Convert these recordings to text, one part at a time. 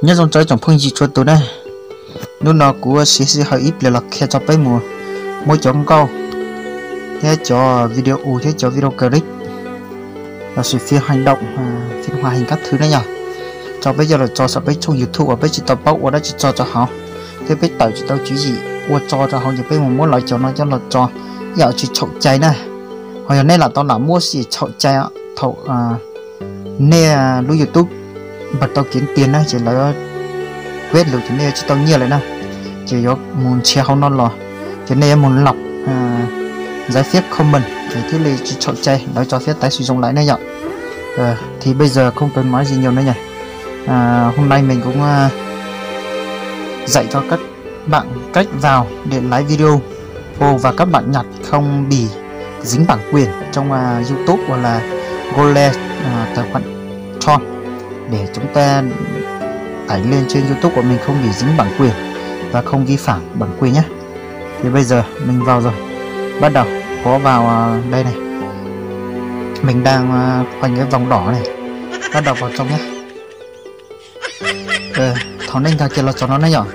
Nyob zoo tsoom phooj ywg txhua tus na, hnub no kuv siv sij hawm ib pliag los qhia rau peb mus muab cov nkauj thiab cov video u thiab cov video clip los sis phim hành động, phim hoạt hình các thứ na yog, rau peb coj los tso saum peb tshooj YouTube uas peb tsis tau paub ua dab tsi tso rau hauv, thiab peb tawm tsis tau tswv yim ua tso rau hauv ces peb mus muab lawv cov no coj los tso, ib yam tsis txhaum cai na. Ho yog nej lam tau lam muab xij txhaum cai thaum nej lub YouTube npawg tau kiav tiag na ces lawv quét lus ces nej yuav tsis tau nyiaj lawm na. Ces yuav mus nrhiav hauv no los, ces nej yuav mus lọc giấy phép comment ces thiaj li tsis txhaum cai, lawv cho phép tái sử dụng lại na yom. Thì bây giờ không cần nói gì nhiều nữa nhỉ. Hôm nay mình cũng dạy cho các bạn cách vào để lái video ô và các bạn nhặt không bị dính bản quyền trong YouTube hoặc là Google tài khoản Chrome để chúng ta tải lên trên YouTube của mình không bị dính bản quyền và không vi phạm bản quyền nhé. Thì bây giờ mình vào rồi. Bắt đầu có vào đây này. Mình đang khoanh cái vòng đỏ này. Bắt đầu vào trong nhé. Thaum nej nkag kiag los txog no ne yom,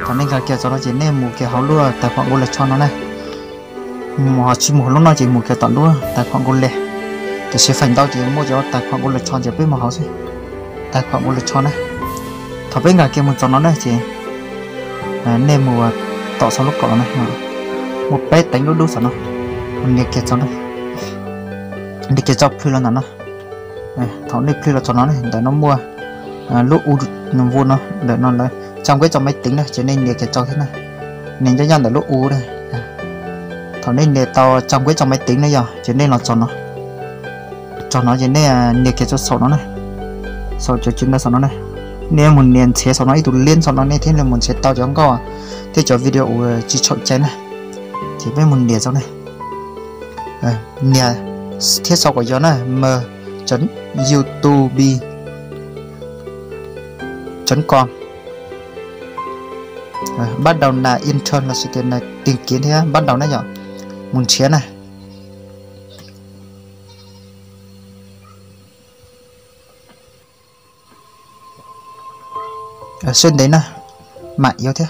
thaum nej nkag kiag txog no ces nej mus kiag hauv lub tài khoản Google Chrome no ne. Ho tsis mus hauv lub no ces mus kiag tom lub tài khoản Google. Tiam sis feem ntau ces muaj cov tài khoản Google Chrome ces peb mus hauv xwb. Tài khoản Google Chrome na. Thaum peb nkag kiag mus txog no ne ces nej mus tom saum lub kaum no ne, muaj peb teev dub dub saum no, nias kiag txog no, nias kiag tso plhws los ntawm no. Thaum nej plhws los txog no ne, ntawm no muaj lub u nvua no, ntawm no lawv tsa kueb tso máy tính na ces nej nias kiag tso thiab na. Nias ncaj ncaj ntawm lub u na. Thaum nej nias tau tsa kueb tso máy tính na yog ces nej los txog no, txog no ces nej nias kiag tso saum no na, saum cov tsev ntawd saum no na. Nej mus nias ntxiv saum no ib tug link saum no nej thiaj li mus nrhiav tau cov nkauj thiab cov video uas tsis txhaum cai na. Ces peb mus nias tso na. Nias thiab sau kom yog na, m chấm youtube chấm com. Bắt đầu là intern lossis tias là tìm kiếm thiab bắt đầu na yom, mus nrhiav na. Seb ntev na, mam yuav thiab.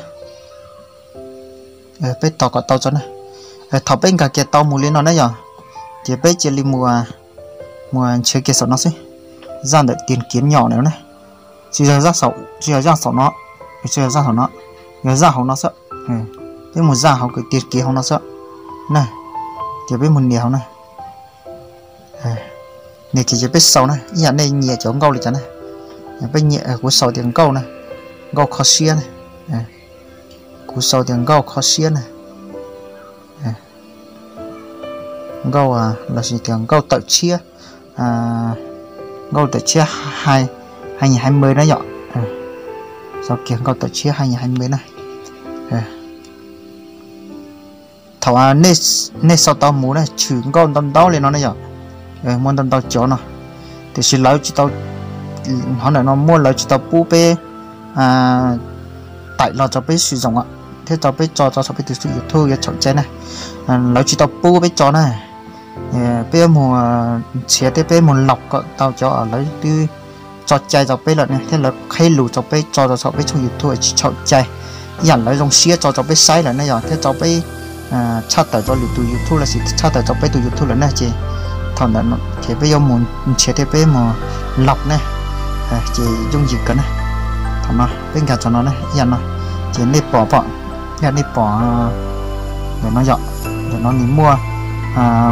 Peb tos kom tau tso na. Thaum peb nkag kiag tau mus li no na yom, ces peb cia li mus, mus nrhiav kiag saum no xwb. Zaj ntawm tìm kiếm nyom na, tsis yog zaj saum, tsis yog zaj saum no, tsis yog zaj saum no, yog zaj hauv no xwb. Peb mus zaj hauv kwv tìm kiếm hauv no xwb na. Ces peb mus nias hauv na. Nias kiag ces peb sau na, ib yam nej nyiam cov nkauj li cas na. Peb nyiam, kuv sau tias nkauj na, nkauj kho siab na. Kuv sau tias nkauj kho siab na. Nkauj lossis tias nkauj tawm tshiab, nkauj tawm tshiab hai nghìn hai mươi na yom. Sau kiag nkauj tawm tshiab hai nghìn hai mươi na. Thaum nej sau tau mus na, tshwm nkauj ntau ntau li no na yom, muaj ntau ntau cov no, tiam sis lawv tsis tau, hov ntawm no muaj lawv tsis tau pub peb taim los rau peb sử dụng thiab rau peb tso rau saum peb tus YouTube yuav txhaum cai na. Lawv tsis tau pub peb tso na. Peb yuav mus nrhiav thiab peb mus lọc kom tau cov lawv twb tso cai rau peb lawm thiab lawv qhib lus rau peb tso rau saum peb tshooj YouTube tsis txhaum cai, ib yam lawv zoo siab tso rau peb saib lawm na yom, thiab rau peb tshaj tawm rau lwm tus YouTube lossis tshaj tawm rau peb tus YouTube lawm na. Ces thaum ntawd ces peb yuav mus nrhiav thiab peb mus lọc na, ces yooj yim kawg na. Thaum no peb nkag txog no na, ib yam no, ces nej pom pom, ib yam nej pom ntawm no yom, ntawm no nws muaj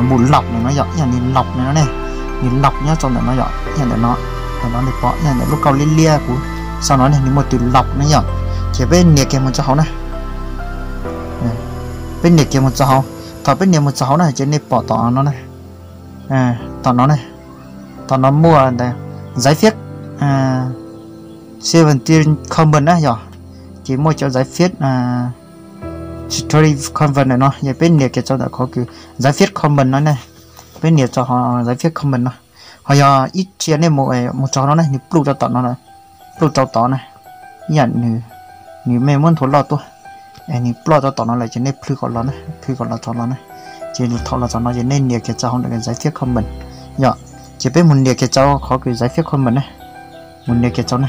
mus lọc no yom, ib yam nws lọc no ne, nws lọc nyob rau ntawm no yom, ib yam ntawm no, ntawm no nej pom ib yam ntawm lub kauj liab liab kuv sau no ne, nws muaj tus lọc ne yom. Ces peb nias kiag mus rau hauv na, peb nias kiag mus rau hauv. Thaum peb nias mus rau hauv na ces nej pom tom no na, tom no na, tom no muaj ntawd giấy phép seventeen comment na yom, ces muaj cov giấy phép security comment ntawm no, yog peb nias kiag rau ntawm qhov kws giấy phép comment no ne, peb nias rau giấy phép comment no. Ho yog ib txhia nej mus, mus rau no ne, nws pluj rau tom no, pluj rau tod na, ib yam nws, nws mej muab nthuav loj tuaj, es nws ploj rau tom no lawm ces nej plhws kom los na, plhws kom los txog los na. Ces thaum los txog no ces nej nias kiag rau hauv ntawm giấy phép comment yom. Ces peb mus nias kiag rau qhov kws giấy phép comment na, mus nias kiag rau na.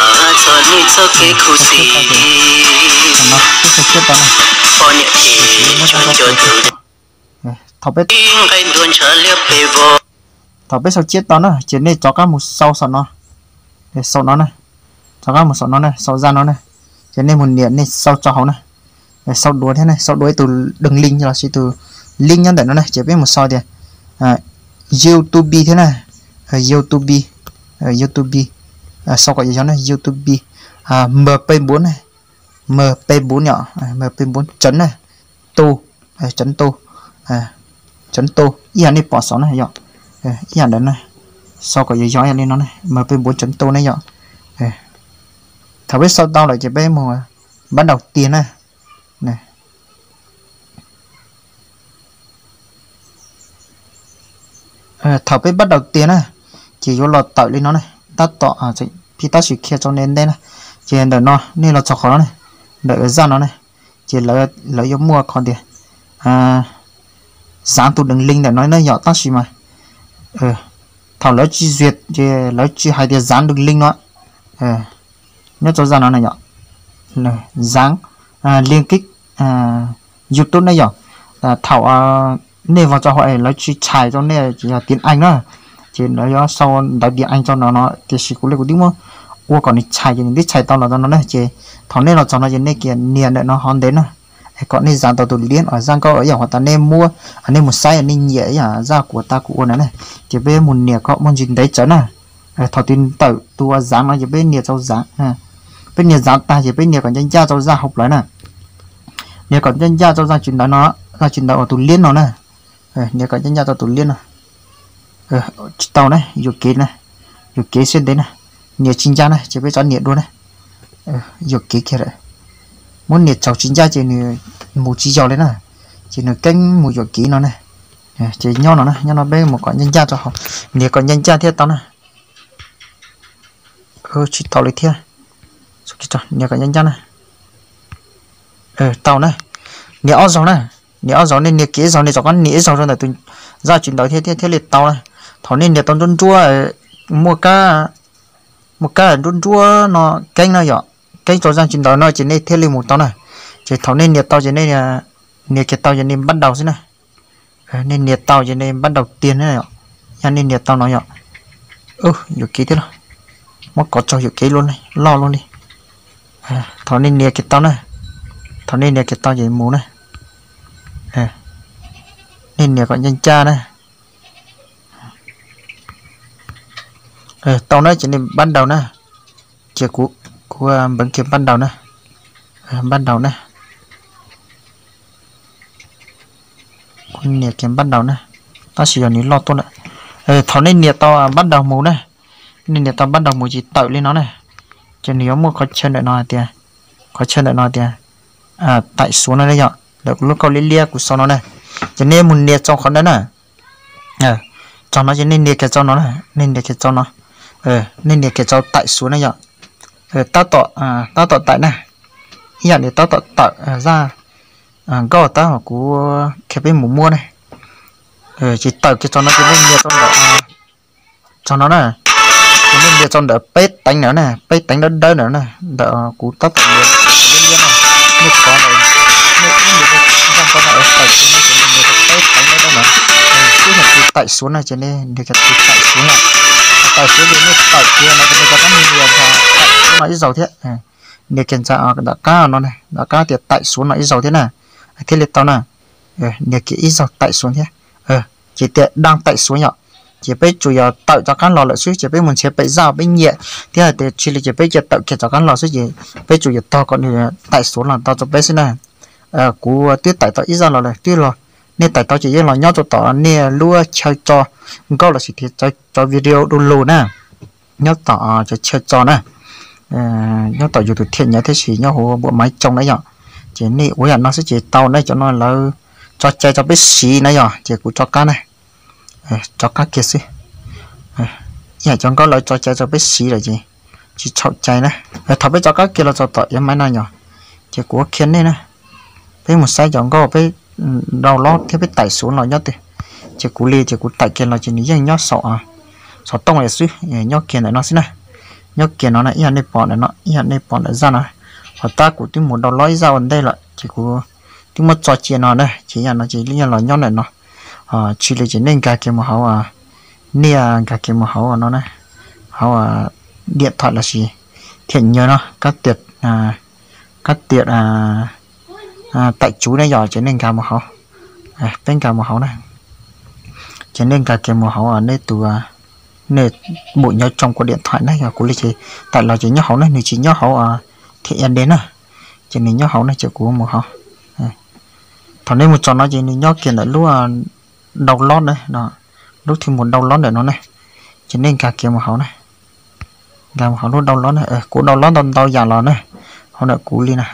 txog nej txoj kev khuv xim. Poj niam ces tso cov tus, thaum peb, thaum peb sau ciab tau na ces nej rov qab mus sau saum no, saum no na, rov qab mus saum no na, saum zaj no na, ces nej mus nias nej sau rau hauv na, sau dua thiab na, sau dua ib tug đường link lossis tus link nyob ntawm no na, ces peb mus sau tias YouTube thiab na, YouTube, YouTube, sau kom yog yog na, YouTube, MP bốn na, MP bốn yom, MP bốn chấm na, tu, chấm tu, chấm tu ib yam nej pom saum na yom, ib yam ntawd na, sau kom yog yog ib yam li no na, MP bốn chấm tu na yom. Thaum peb sau tau lawm ces peb mus bắt đầu tia na. Thaum peb bắt đầu tia na, ces yuav los tawm li no na, tab tom, peb tab sis qhia rau nej ntej na, ces ntawm no nej los txog qhov no na, ntawm zaj no na, ces lawv yuav muaj qhov tias dán tus đường link ntawm no na yom, tab sis mas thaum lawv tsis duyệt ces lawv tsis hais tias dán đường link no, nyob rau zaj no na yom, dán link kích YouTube ne yom. Thaum nej vog rau hauv es lawv tsis txhais rau nej, ces yog tiếng Anh na, ces lawv yuav sau ntawv tiếng Anh rau no no, tiam sis kuv li kuv twb muab ua kom nws txhais ces nws twb txhais tau los rau no na, ces thaum nej los txog no ces nej kiag nias ntawm no hov ntev na, es kom nej dán tau tus link uas zaj nkauj ib yam uas tas nej muab, nej mus saib nej nyiam ib yam zaj kuv tas kuv ua na na, ces peb mus nias kom muaj ntsis ntev tsawv na. Thaum twg tawm tus uas dán no ces peb nias rau dán, peb nias dán tag ces peb nias kom ncaj ncaj rau zaj hauv plawv na, nias kom ncaj ncaj rau zaj tsis ntawd no, zaj tsis ntawd uas tus link no na, nias kom ncaj ncaj rau tus link no. Tsis tau na, yuam kev na, yuam kev siab ntev na. Nias tsis ncaj na ces peb txhob nias dua na. Yuam kev kiag lawm. Muab nias tsaug tsis ncaj ces nws mus tsis yog li na. Ces nws keeb mus yuam kev no na. Ces nyob no na, nyob no peb mus kom ncaj ncaj rau hauv. Nias kom ncaj ncaj thiaj tau na. Tsis tau li thiab. Nias kom ncaj ncaj na. Tau na. Nias ob zaug na. Nias ob zaug, nej nias kiag ib zaug, nej rov qab nias ib zaug rau ntawm tus zaj tsis ntawd thiab thiaj li tau na. Thaum nej nias tau nruab nruab, muaj kab, muaj kab nruab nruab no, keeb no yom, keeb rau zaj tsis ntawd no ces nej thiaj li mus tau na. Ces thaum nej nias tau ces nej nias kiag tau ces nej npab daus xwb na. Nej nias tau ces nej npab daus tiag na yom. Yog nej nias tau no yom. Yuam kev thiab los. Muab kov tsaug yuam kev loj luaj li. Thaum nej nias kiag tau na, thaum nej nias kiag tau ces mus na. Nej nias kom ncaj ncaj na. Tau na ces nej npab daus na. Ces kuv, kuv npeev kiag npab daus na. Npab daus na. Kuv nias kiag npab daus na. Tab sis yog nws loj tuaj lawm. Thaum nej nias tau npab daus mus na, nej nias tau npab daus mus ces tawm li no na. Ces nws yuav muaj qhov chaw ntawm no hais tias, qhov chaw ntawm no tias taim suav no na yom, lawv lub kauj liab liab kuv sau no na. Ces nej mus nias txog qhov ntawd na. Txog no ces nej nias kiag txog no na, nej nias kiag txog no. Nej nias kiag txog taim suav na yom. Tab tom, tab tom taim na. Ib yam li tab tom tawm zaj nkauj tab hos kuv qhia peb mus muab na. Ces tawm kiag txog no ces nej nias txog ntawm, txog no na. Ces nej nias txog ntawm peb teev ntawd na, peb teev dawb dawb ntawd na, ntawm kuv tab tom nias liab liab na. Nej kov ntawm, nej ib nias zaj nkauj no tawm kiag no ces nej nias txog peb teev dawb dawb ntawd. Twb yog tus taim suav no ces nej nias kiag tus taim suav na. Taim suav ces nej tawm kiag no ces nej rov qab nias ntawm taim suav no ib zaug thiab. Nias kiag ntawm qab no, ntawm qab tias taim suav no ib zaug thiab na, thiaj li tau na. Nias kiag ib zaug taim suav thiab. Ces tias daj taim suav yom. Ces peb tsuas yog tawm rov qab los lawm xwb ces peb mus nrhiav pem zaj peb nyiam thiab hais tias tsis li ces peb cia tawm kiag rov qab los xwb ces peb tsuas yog tog kom nws taim suav los tau rau peb xwb na. Kuv twb taim tau ib zaj los lawm twb los, nej taim tau ces yeej los nyob rau tom nej lub chaw tso nkauj lossis tias tso video du lug na. Nyob tom chaw tso na, nyob tom yus tus thiaj nyav thiab sis nyob hauv npuam maiv coo na yom. Ces nej ua yam no xwb ces tau na, cov no lawv tso cai rau peb siv na yom, ces kuv tso qab na, tso qab kiag xwb. Yam cov nkauj lawv tso cai rau peb siv lawm ces tsis txhaum cai na. Thaum peb tso qab kiag los txog tom iav maiv no yom, ces kuv qhia nej na, peb mus saib cov nkauj peb download thiab peb taim suav los nyob twg. Ces kuv li ces kuv taim kiag los ces nws yeej nyob saum xov tooj li xwb, nyob kiag ntawm no xwb na. Nyob kiag no na, ib yam nej pom ntawm no, ib yam nej pom ntawm zaj no. Hos tab kuv twb mus download ib zaj ua ntej lawm ces kuv twb muab tso cia no na, ces yam no ces yeej los nyob ntawm no. Tsis li ces nej nkag kiag mus hauv, nej nkag kiag mus hauv no na, hauv diam thawm lossis thiaj nyav no, kab tiam, kab tiam taim tsuv na yom, ces nej nkag mus hauv, peb nkag mus hauv na. Ces nej nkag kiag mus hauv nej tus, nej npum nyob tsoo kua diam thawm na, yog kuv li ces taim los ces nyob hauv na, nws tsis nyob hauv thiaj ia de na, ces nws nyob hauv na ces kuv mus hauv. Thaum nej mus txog no ces nws nyob kiag ntawm lub download na, lub thij mus download ntawm no na, ces nej nkag kiag mus hauv na. Nkag mus hauv lub download na, kuv download ntau ntau yam los na, hauv ntawm kuv li na,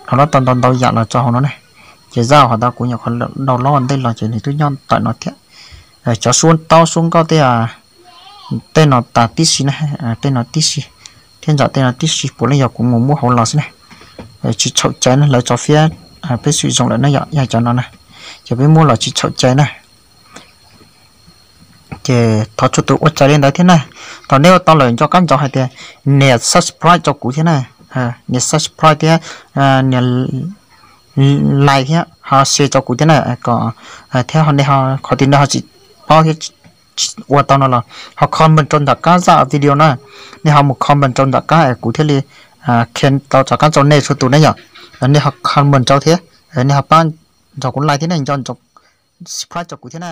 download tau ntau ntau yam los tso hauv no na. Ces zaj uas tau kuv nyuam qhuav download ua ntej los ces nws twb nyob ntawm no thiab. Cov suab taub suab nkauj tej, tej no tas tib si na, tej no tib si, thiab ntawm tej no tib si puav leej yog kuv mus muab hauv los xwb na. Tsis txhaum cai na, lawv tso fiab peb xwm zoo lawm na yom, yog cov no na, ces peb muab los tsis txhaum cai na. Ces thov txhua tus ua tsaug li ntawd thiab na. Thaum nej ua tau lawm nco qab ntsoov hais tias nias subscribe rau kuv thiab na, nias subscribe thiab nias like thiab ho share rau kuv thiab na, kom thiab nej ho qhov twg nej ho tsis paub thiab ua tau no los ho comment rau ntawm qab zaj video na. Nej ho mus comment rau ntawm qab kuv thiaj li qhia tau rov qab rau nej txhua tus na yom. Nej ho comment rau thiab, nej ho pab nrog kuv like thiab nej nco ntsoov subscribe rau kuv thiab na.